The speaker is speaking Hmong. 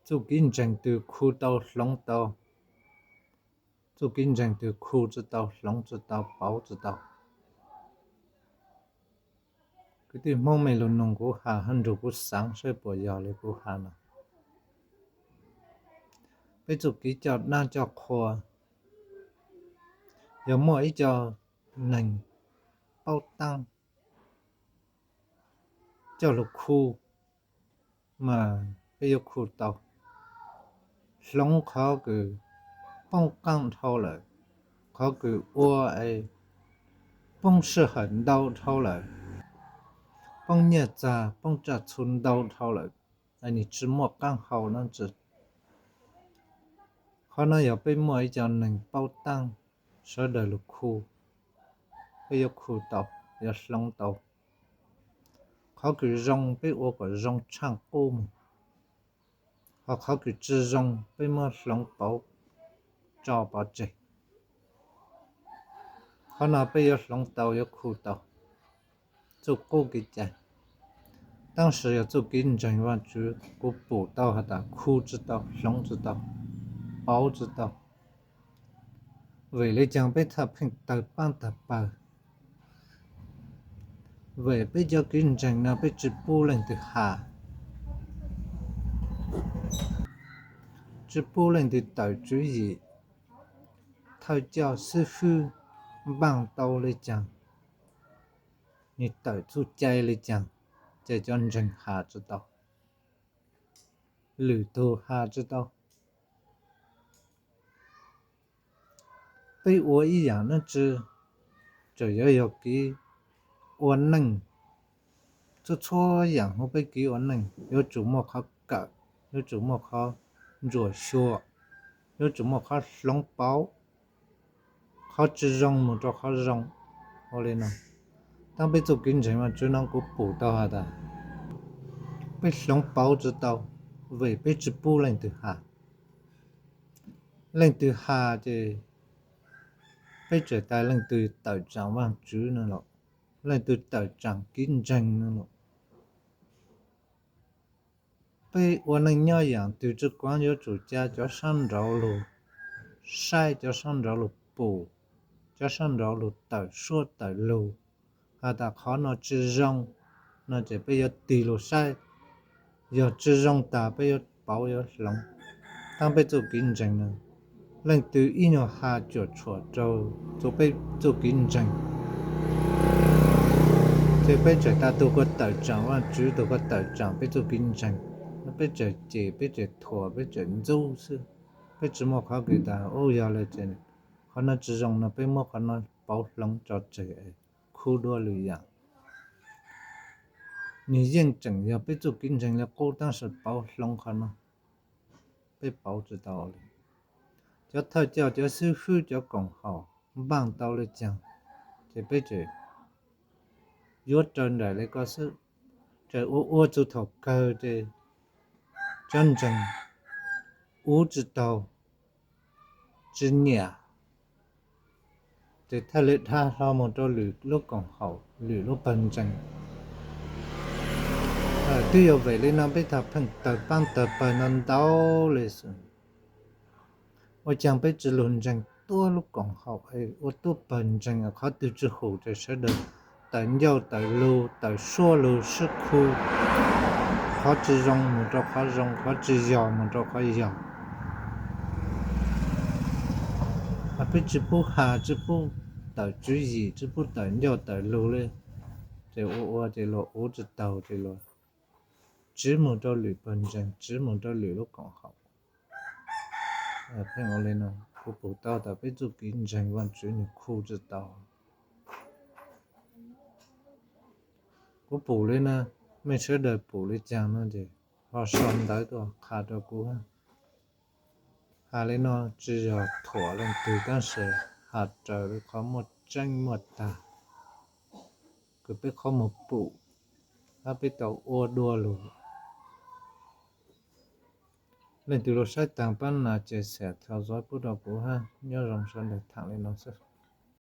Txuj kev ntseeg twg khu tau hloov tau, txuj kev ntseeg twg khu tsi tau, hloov tsi tau, pauv tsi tau. Kwv tij Hmoob, mej lug noog kuv has hab nrug kuv xaav saib puas yog le kuv has no. Peb txuj kev coj dab coj qhua, yog muaj ib co neeg paub taab coj lug khu, mas peb yuav khu tau. Hloov qhov kws poob qaab dhau lawm, qhov kws ua es poob sij hawm ntau dhau lawm, poob nyiaj txag poob tsaj txhu ntau dhau lawm, es nwg tsi muaj qaab hau dlaab tsi. Qhov no yog peb muaj ib co neeg paub taab sawv daws lug khu, peb yuav khu tau, yuav hloov tau. Qhov kws zoo peb ua kom zoo tshaaj qub moog, ho qhov kws tsi zoo peb muab hloov pauv tso pov tseg. Qhov no peb yuav hloov tau, yuav khu tau txuj qub kev cai. Tab sis yog txuj kev ntseeg Vaajtswv kuv pum tau has tas khu tsi tau, hloov tsi tau, pauv tsi tau. Vim le caag peb thaj pheej tawg paab tawg pawg? Vim peb cov kev ntseeg no peb tsi pub leej twg has, tsi pub leej twg tawm tswv yim, thawj coj xib fwb npaaj tau le caag, nwg tawm txuj cai le caag, ces cov ntseeg has tsi tau, lwm tug has tsi tau. Peb ua ib yaam dlaab tsi, tseem yuav yog kev ua neej, txhua txhua yaam huv peb kev ua neej yuav tsum muaj qhov kawm, yuav tsum muaj qhov ntsuam xyuam, yuav tsum muaj qhov hloov pauv, qhov tsi zoo moog rau qhov zoo. Ua le no, taab peb txuj kev ntseeg Vaajtswv no kuv pum tau has tas peb hloov pauv tsi tau, vim peb tsi pub leej twg has. Leej twg has ces peb tseem tas leej twg tawm tsaam Vaajtswv no los, leej twg tawm tsaam kev ntseeg no los. Peb ua neej nyob yaam twg tsi kuav yuav tsum ca cov sab nraud lug saib, cov sab nraud lug pum, cov sab nraud lug tawm suab tawm lug, has tas qhov no tsi zoo no ces peb yuav tig lug saib, yog tsi zoo tas peb yuav pauv yuav hloov. Taab peb txuj kev ntseeg no, leej twg ib nyuag has cuam tshuam rau txuj peb txuj kev ntseeg, ces peb tseem tas tug kuj tawm tsaam Vaajtswv, tug kuj tawm tsaam peb txuj kev ntseeg, peb tseem cem, peb tseem thuam, peb tseem ntxub xwb. Peb tsi muaj qhov kws tas ub yog le ces qhov no tsi zoo no peb muab qhov no pauv hloov tso tseg, khu dua lwm yaam. Nwg yeej tseem yog peb txuj kev ntseeg le qub tab sis pauv hloov qhov no peb pauv tsi tau le. Cov thawj coj, cov xib fwb, cov koom haum npaaj tau le caag, ces peb tseem yuav raws nraim le ko xwb. Tseem ua ua txug thaum kawg ces cov ntseeg uv tsi taug, tsi nyiam, ces thawj le dhab hlo moog rau lwm lub koom haum, lwm lub pawg ntseeg. Twb yog vim le no peb thaj pheej tawg paab tawg pawg ntau ntau le xwb. Ua caag peb tsi lug ntseeg tuab lub koom haum, ua tuab pawg ntseeg, qhov twg tsi hum ces sawv daws tawm ncauj tawm lug, tawm suab lug sib khu, qhov tsi zoo moog rau qhov zoo, qhov tsi yog moog rau qhov yog. Peb tsi pub has, tsi pub tawm tswv yim, tsi pub tawm ncauj tawm lug le, ces ua ua ces luag uv tsi taug ces luag tsiv moog rau lwm pawg ntseeg, tsiv moog rau lwm lub koom haum. Pheej ua le no, kuv pum tau tas peb txuj kev ntseeg Vaajtswv nwg khu tsi tau. Kuv pum le na, mej sawv daws pum le caag no ces ho sau ntawv tuaj qha rau kuv. Has le no tsi yog thuam leej twg tab sis has raws le qhov muaj tseeb muaj tag kws peb qhov muag pum hab peb tau ua dua lug. Leej twg lug saib taag pab nas ces share thaum zov pub rau kuv hab. Nyob zoo sawv daws, thaam le no xwb.